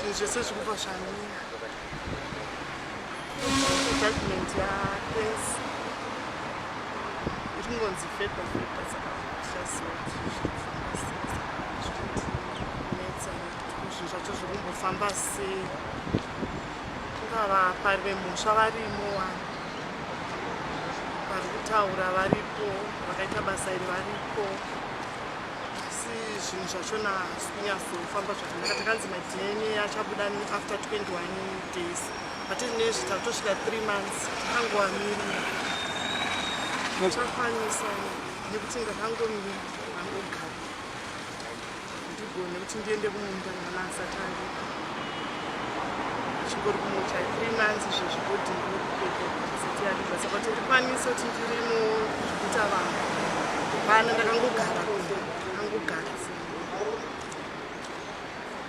Zvinhu zvese zviri kubva zvamira. Judgment yaPrince iri kungonzi fedha fedha, saka tichaziva kuti zviri kufamba sei. Saka zvinonetsa kuti zvinhu zvacho zviri kumbofamba sei. Kungava pari vemhosva varimo, vanhu vari kutaura varipo, vakaita basa iri varipo, asi zvinhu zvachona hazvi kunyatsofamba zvakanaka. Takanzi maDNA achabuda after 21 days, but izvinezvi takutosvika 3 months takangoamirira. Chakwanisa nekuti ndakangomira, ndangogara, ndigone kuti ndiende kumunda mwana asati aripo, chingori kumucha 3 months izvezvi, body isati yaribva. Saka kuti ndikwanise kuti ndirimo zvikuita vanhu, hapana, ndakangogara, ndakangogara.